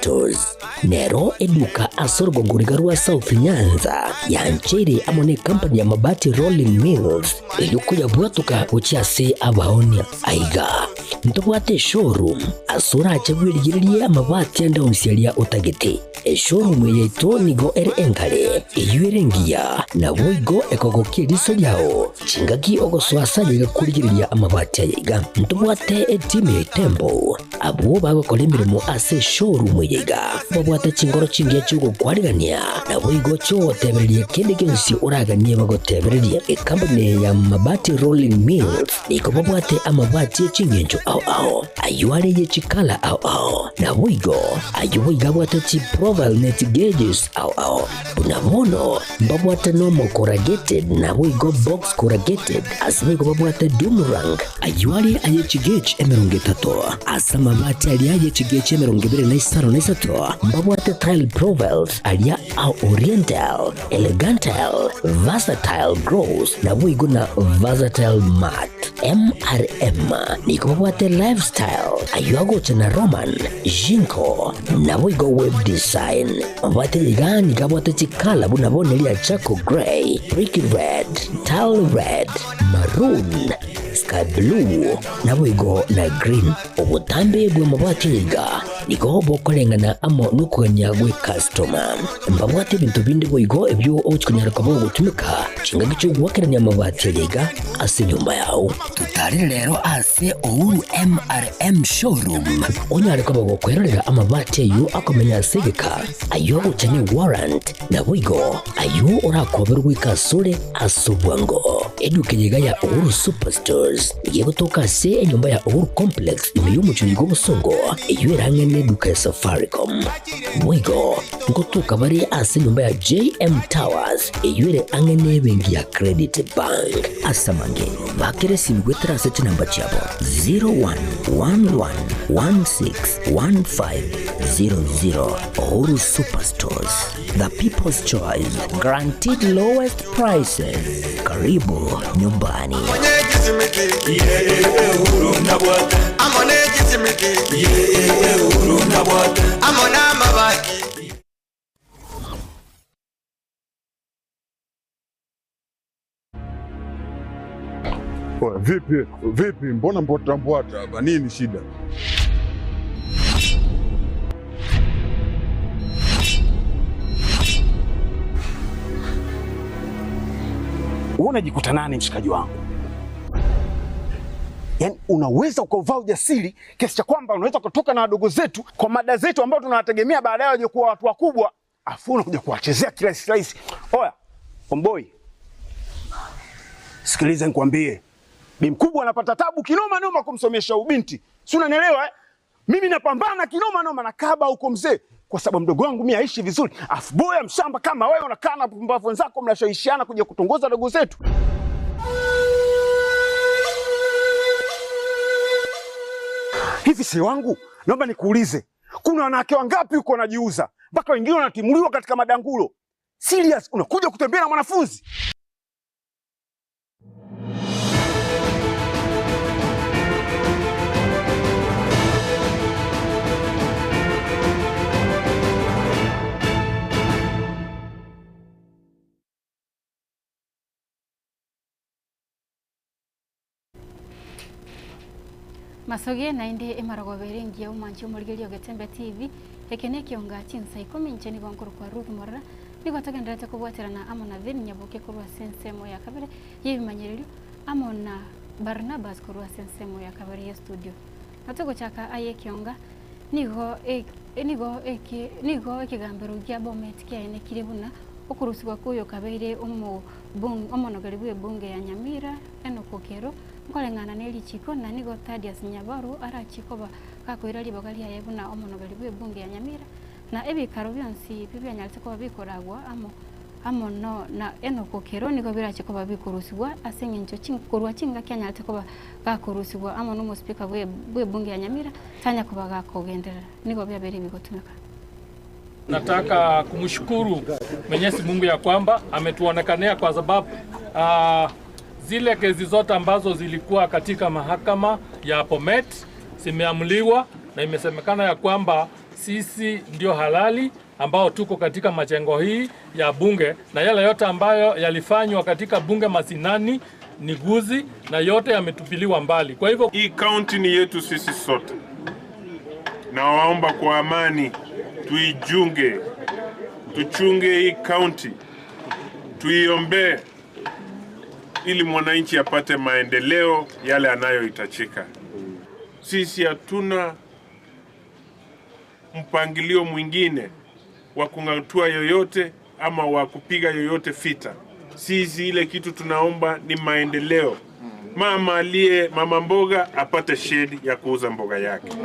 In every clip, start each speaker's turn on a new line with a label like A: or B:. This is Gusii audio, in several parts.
A: Stores nero eduka ase orogongo riga rwa South Nyanza yancheire amo ne company ya Mabati Rolling Mills eyio koyabwatoka gochia ase abaonia. Aiga ntobwate eshowroom ase orache bwerigererie amabati ande onsi aria otagete. Eshowroom eye yaito nigo ere enkare, eyio ere engiya, naboigo ekogokia eriso riao chingaki ogosoa ase aye iga korigereria amabati aya iga. Ntobwate etimu ya Itembo Abwo bagokora emeremo ase eshowroom eye iga babwate chingoro chingiya chi'ogokwarigania, naboigo chi'ogotebereria kende gionsi oraganie bagotebererie. Ekampuni eye ya Mabati Rolling Mills nigo babwate amabati e chingencho ao ao, ayio are ye chikala ao ao, naboigo ayio boigo abwate chiprofile ne chigeges ao ao. Buna bono mbabwate normal corrugated naboigo box corrugated, ase boigo babwate doom rank, Ayio are aye chigechi 30, ase amabati aria aye chigechi 23 mbabwate tile profiles aria a oriental, elegantile, versatile gross, naboigo na versatile matte. MRM nigo babwate lifestyle, ayio agocha na Roman, Jinko, naboigo web design. Mabati aya iga nigo abwate chikala buna bono eria charcoal grey, brick red, tile red, maroon, sky blue, naboigo na green. Obotambe bw'amabati aya iga nigo bokoreng'ana amo nokogania gw'ekastoma. Mbabwate ebinto binde boigo ebio ogochia konyara koba ogotumeka chingaki chi'ogoakerania amabati aya iga ase enyomba yao. Totarere rero ase Uhuru MRM Showroom onyare koba gokwerorera amabati ayio akomenya ase egeka, ayio agocha ne warrant, Naboigo ayio orakoberwe goika asore ase obwango. Eduka eye iga ya Uhuru Superstores nigo egotoka ase enyomba ya Uhuru Complex ime y'omochie oyo bw'obosongo, eyio ere ang'e neduka ya Safaricom. Boigo ngotoka bare ase enyomba ya JM Towers eyio ere ang'e nebenki ya Credit Bank. Ase amange, bakera esimi goetera ase chinamba chiabo 0111161500. Uhuru Superstores, the people's choice, guaranteed lowest prices. Karibu nyumbani.
B: Oya, vipi vipi, mbona mbwata mbwata hapa, nini shida?
C: Wewe unajikuta nani mshikaji wangu? Yaani unaweza ukauvaa ujasiri kiasi cha kwamba unaweza kutoka na wadogo zetu kwa mada zetu ambao tunawategemea baadaye waje kuwa watu wakubwa, afu unakuja kuwachezea kirahisi rahisi. Oya, omboi, sikiliza nikwambie, bi mkubwa anapata tabu kinoma noma kumsomesha ubinti, si unanielewa eh? Mimi napambana kinoma noma na kaba huko mzee, kwa sababu mdogo wangu mimi aishi vizuri, afu boya mshamba kama wewe unakaa na pumbavu wenzako mnashawishiana kuja kutongoza dogo zetu. Hivi si wangu, naomba nikuulize, kuna wanawake wangapi huko wanajiuza mpaka wengine wanatimuliwa katika madangulo? Serious, unakuja kutembea na mwanafunzi?
D: Masoge naende emarogoba ere engiya omwanchi omorigereria o Getembe TV, eke nekionga chinsa ikomi inche nigo nkorokwa Ruth Morara, nigo togendererete kobwaterana amo na Vin Nyaboke korwa ase ensemo ya kabere y'ebimanyererio amo na Barnabas korwa ase ensemo ya kabere ye studio. Na togochaka aye ekionga nigo nigo eke nigo ekegambero gia Bomet kiaenekire buna okorusigwa kwa oyokabeire omo omonogeri bw'ebunge ya Nyamira Enock Okello Nkoreng'ana ne richiiko, na nigo Thaddeus Nyabaru arachie koba gakoira ribaga riaye buna omonogeri bw'ebunge ya Nyamira, na ebikaro bionsi ebi bianyarete koba bikoragwa amo amo no na Enock Okello nigo birache koba bikorusigwa ase eng'encho korwa chingaki anyarete koba gakorusigwa amo n'omospeaker bw'ebunge ya Nyamira tanya koba gakogenderera. Nigo biabeire bigotumeka.
E: Nataka kumshukuru Mwenyezi Mungu ya kwamba ametuonekanea kwa sababu zile kesi zote ambazo zilikuwa katika mahakama ya Bomet zimeamuliwa na imesemekana ya kwamba Sisi ndio halali ambao tuko katika majengo hii ya bunge, na yale yote ambayo yalifanywa katika bunge masinani ni guzi na yote yametupiliwa mbali. Kwa hivyo
F: hii kaunti ni yetu sisi sote, na waomba kwa amani tuijunge, tuchunge hii kaunti, tuiombee ili mwananchi apate maendeleo yale anayohitajika. Sisi hatuna mpangilio mwingine wa kung'atua yoyote ama wa kupiga yoyote fita. Sisi ile kitu tunaomba ni maendeleo. Mama aliye mama mboga apate shedi ya kuuza mboga yake.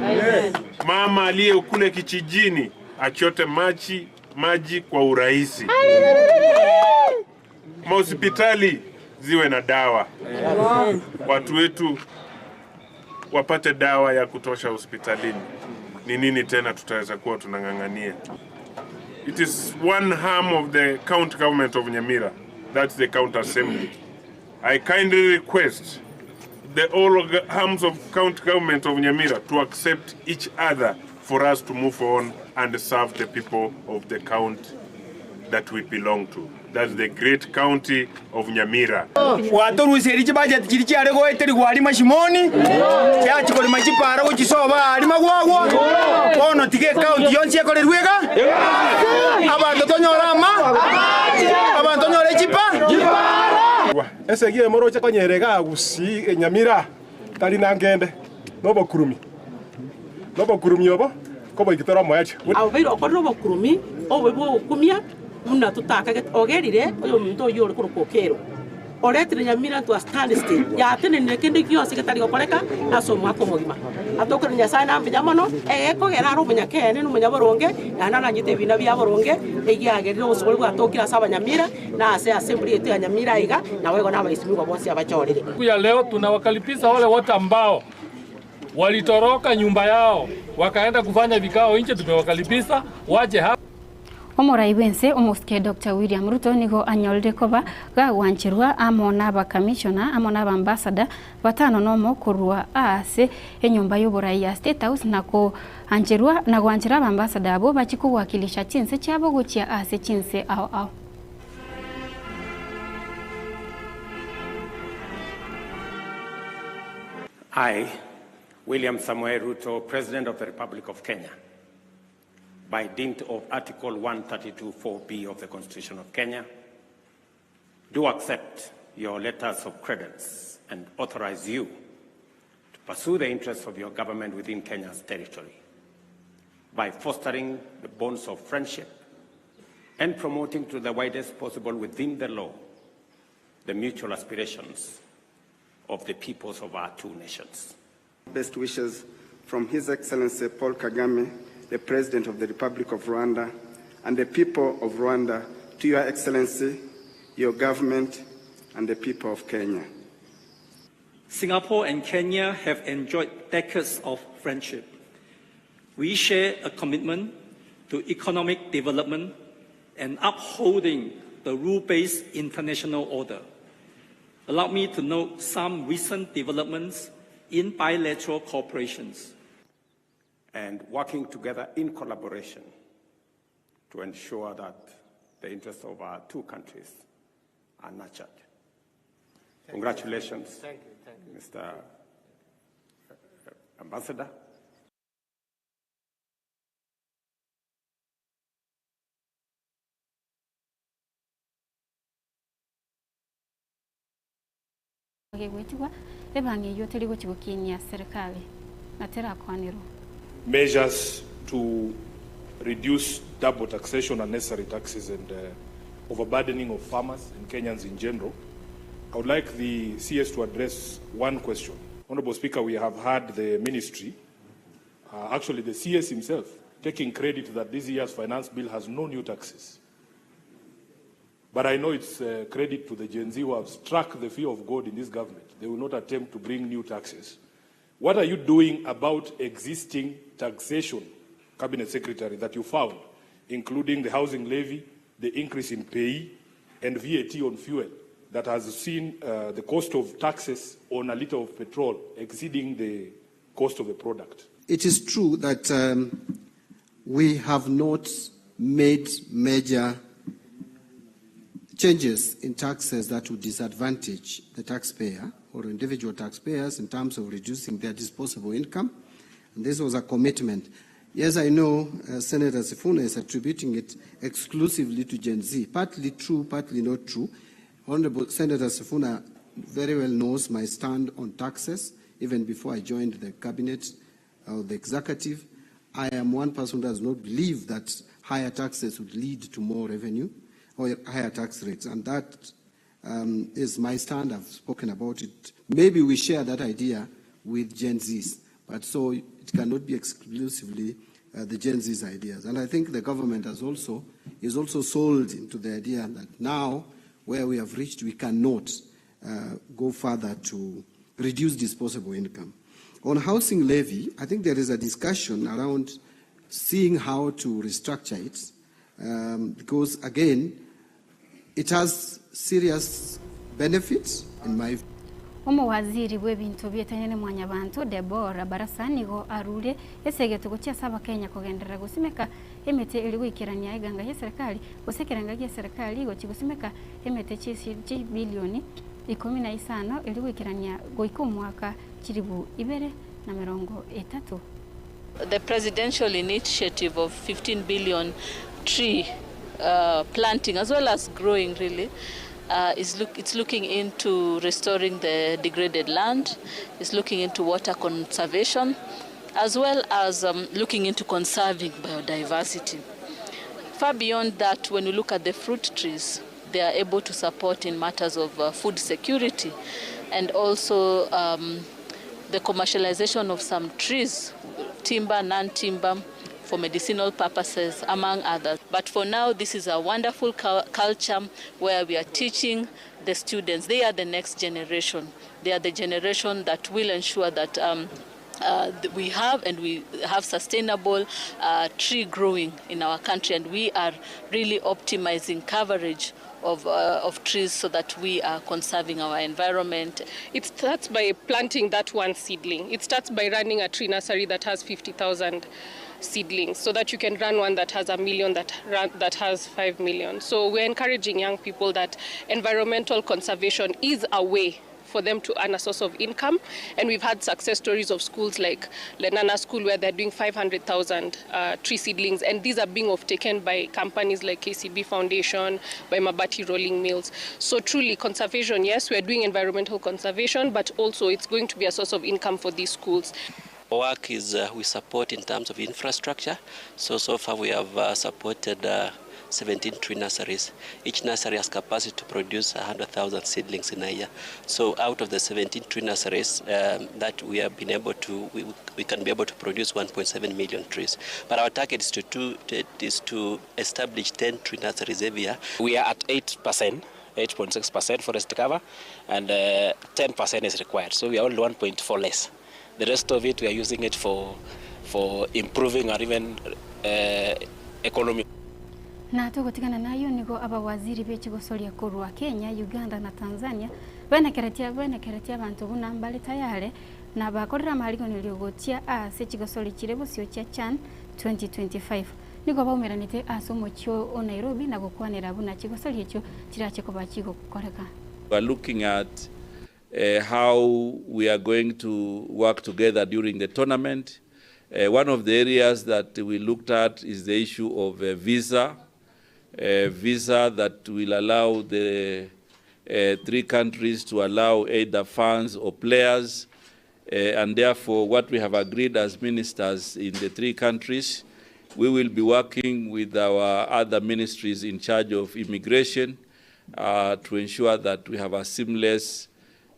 F: Mama aliye kule kijijini achote maji maji kwa urahisi. Mahospitali ziwe na dawa, watu wetu wapate dawa ya kutosha hospitalini. Ni nini tena tutaweza kuwa tunang'ang'ania? It is one arm of the county government of Nyamira, that's the county assembly. I kindly request the all arms of county government of Nyamira to accept each other for us to move on and serve the people of the county that we belong to. That's the great county of Nyamira.
G: Gwatoruseria chibudget chiria chiare goeterigwa aria mashimoni, chiachi korema chipara gochisoba aria magwagwa, bono tiga ecounty yonsi ekorerwe iga, abanto tonyore ama, abanto tonyore echipa.
H: Esegi eye moroche konyera iga Gusii Nyamira tari nangende nobokurumi nobokurumi obo koboiki tore omoerio.
I: Abwo baire okorire obokurumi obobe bw'ogokumia, buna totakagete, ogerire oyominto oyio ore korokwa Okero, oretire Nyamira into a standstill, yatenenire kende gionsi getari gokoreka ase omwaka omogima. Atokire Nyasae na mbuya mono, egekogera are omonyakeene na omonyaboronge, naende aranyete ebina bia boronge, egiagerire obosibore bwatokire ase Abanyamira, na ase assembly yaito ya Nyamira aiga, naboigo na abaesimigwa bonsi abachorire.
E: Siku ya leo tunawakaribisha wale wote ambao walitoroka nyumba yao wakaenda kufanya vikao nje, tumewakaribisha waje hapa.
D: Omorai bw'ense omosike Doctor William Ruto nigo anyorire koba gagwancherwa amo n'abakamishona amo n'abambasada batano nomo korwa ase enyomba y'oborai ya State House na koancherwa na gwanchera abambasada abwo bachie kowakilisha chinse chiabo gochia ase chinse ao ao.
J: I, William Samoei Ruto, President of the Republic of Kenya, by dint of Article 132.4b of the Constitution of Kenya, do accept your letters of credence and authorize you to pursue the interests of your government within Kenya's territory by fostering the bonds of friendship and promoting to the widest possible within the law the mutual aspirations of the peoples of our two nations.
K: Best wishes from His Excellency Paul Kagame, the President of the Republic of Rwanda, and the people of Rwanda, to Your Excellency, your government, and the people of Kenya.
L: Singapore and Kenya have enjoyed decades of friendship. We share a commitment to economic development and upholding the rule-based international order. Allow me to note some recent developments in bilateral cooperations.
J: And working together in collaboration to ensure that the interests of our two countries are nurtured.
M: Thank
J: Congratulations,
M: you. Thank you. Thank you.
J: Mr. Ambassador.
D: Gegwetigwa ebang'e eywo teri gochi gokinia serikali na terakwanirwa.
N: Measures to reduce double taxation, unnecessary taxes, and overburdening of farmers and Kenyans in general. I would like the CS to address one question. Honorable Speaker, we have had the ministry, actually the CS himself, taking credit that this year's finance bill has no new taxes. But I know it's credit to the Gen Z who have struck the fear of God in this government. They will not attempt to bring new taxes. What are you doing about existing taxation, Cabinet Secretary, that you found, including the housing levy, the increase in pay, and VAT on fuel, that has seen the cost of taxes on a litre of petrol exceeding the cost of the product?
K: It is true that
O: We have not made major changes in taxes that would disadvantage the taxpayer or individual taxpayers in terms of reducing their disposable income. And this was a commitment. Yes, I know uh, Senator Sifuna is attributing it exclusively to Gen Z. Partly true, partly not true. Honorable Senator Sifuna very well knows my stand on taxes, even before I joined the cabinet or the executive. I am one person who does not believe that higher taxes would lead to more revenue or higher tax rates. And that um, is my stand. I've spoken about it. Maybe we share that idea with Gen Zs, but so it cannot be exclusively uh, the Gen Z's ideas. And I think the government has also, is also sold into the idea that now, where we have reached, we cannot uh, go further to reduce disposable income. On housing levy, I think there is a discussion around seeing how to restructure it, um, because again, it has serious benefits in my
D: Omowaziri bw'ebinto bietaine Mwanyabanto, Deborah Barasa nigo arure esegeto gochia ase Abakenya kogenderera gosimeka emete erio goikerania eganga y'eserekari gose ekerenga gi'eserekari gochia gosimeka emete chibilioni 15 erio goikerania goika omwaka chilibu 2030.
P: The presidential initiative of 15 billion tree uh, planting as well as growing really uh, is look, it's looking into restoring the degraded land, it's looking into water conservation, as well as um, looking into conserving biodiversity. Far beyond that, when we look at the fruit trees, they are able to support in matters of uh, food security and also um, the commercialization of some trees, timber, non-timber, for medicinal purposes, among others. But for now, this is a wonderful culture where we are teaching the students. They are the next generation. They are the generation that will ensure that um, uh, we have and we have sustainable uh, tree growing in our country and we are really optimizing coverage of, uh, of trees so that we are conserving our environment.
Q: It starts by planting that one seedling. It starts by running a tree nursery that has 50,000 seedlings so that you can run one that has a million, that, run, that has 5 million. So we're encouraging young people that environmental conservation is a way for them to earn a source of income. And we've had success stories of schools like Lenana School where they're doing 500,000 uh, tree seedlings. And these are being off-taken by companies like KCB Foundation, by Mabati Rolling Mills. So truly conservation, yes, we're doing environmental conservation, but also it's going to be a source of income for these schools.
R: Our work is uh, we support in terms of infrastructure. So, so far we have uh, supported uh, 17 tree nurseries. Each nursery has capacity to produce 100,000 seedlings in a year. So out of the 17 tree nurseries um, that we have been able to, we, we can be able to produce 1.7 million trees. But our target is to, do, is to establish 10 tree nurseries every year.
S: We are at 8%. 8.6% forest cover and uh, 10% is required. So we are only 1.4 less. The rest of it, we are using it for, for improving our even uh, economy.
D: Na togotigana nayo nigo abawaziri bechigosoria korwa Kenya, Uganda na Tanzania benekeretie benekeretie abanto buna mbare tayare na bakorera amariganio gochia ase chigosori chire bosio chia CHAN 2025 nigo baumeranete ase omochio o Nairobi na gokwanera buna chigosori echio chirache koba chigokoreka.
T: We are looking at uh, how we are going to work together during the tournament. Uh, one of the areas that we looked at is the issue of a visa, a visa that will allow the uh, three countries to allow either fans or players. Uh, and therefore, what we have agreed as ministers in the three countries, we will be working with our other ministries in charge of immigration uh, to ensure that we have a seamless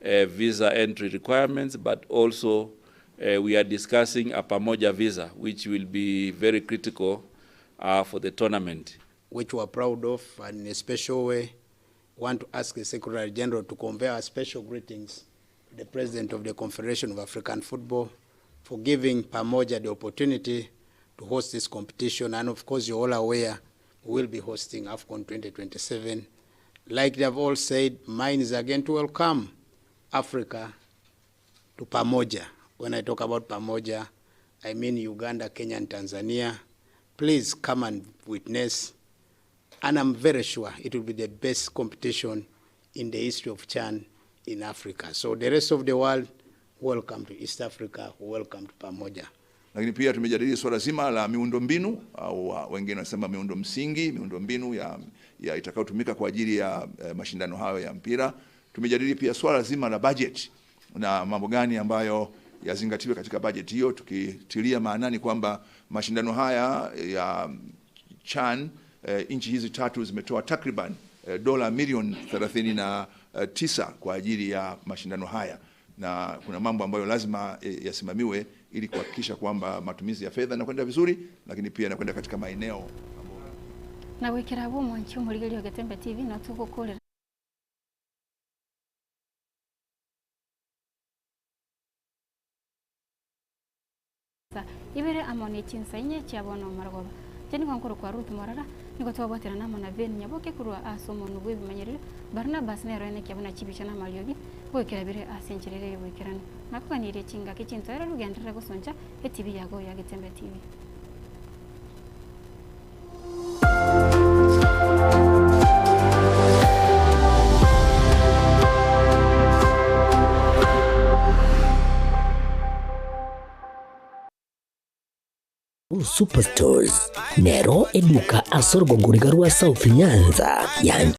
T: uh, visa entry requirements, but also uh, we are discussing a Pamoja visa, which will be very critical uh, for the tournament.
U: Which we are proud of, and in a special way, want to ask the Secretary General to convey our special greetings to the President of the Confederation of African Football for giving Pamoja the opportunity to host this competition. And of course, you're all aware, we will be hosting AFCON 2027. Like they have all said, mine is again to welcome Africa to Pamoja. When I talk about Pamoja, I mean Uganda, Kenya, and Tanzania. Please come and witness and I'm very sure it will be the best competition in the history of CHAN in Africa. So the rest of the world, welcome to East Africa, welcome to Pamoja.
A: Lakini pia tumejadili swala zima la miundombinu au wengine wanasema miundo msingi, miundombinu ya, ya itakayotumika kwa ajili ya eh, mashindano hayo ya mpira. Tumejadili pia swala zima la budget na mambo gani ambayo yazingatiwe katika budget hiyo, tukitilia maanani kwamba mashindano haya ya CHAN eh, nchi hizi tatu zimetoa takriban eh, dola milioni 39 kwa ajili ya mashindano haya na kuna mambo ambayo lazima eh, yasimamiwe ili kuhakikisha kwamba matumizi ya fedha yanakwenda vizuri, lakini pia yanakwenda katika maeneo
D: na gwikira abo omwanchi omorigereria Getembe TV no togokorera ibere amo ne chinsa inye chia bono marogoba. Inche nigo nkorokwa Ruth Morara, nigo twabwaterana amo na Ben Nyaboke korwa ase omonwa bw'ebimanyerero, Barnabas nero enekia buna chibicha na amariogi goikera bire ase enchera ere y'oboikeranu. Nakoganirie chingaki chintoereru genderera gosoncha etibi yago ya Getembe TV.
V: Superstores nero eduka ase orogongoriga rwa South Nyanza.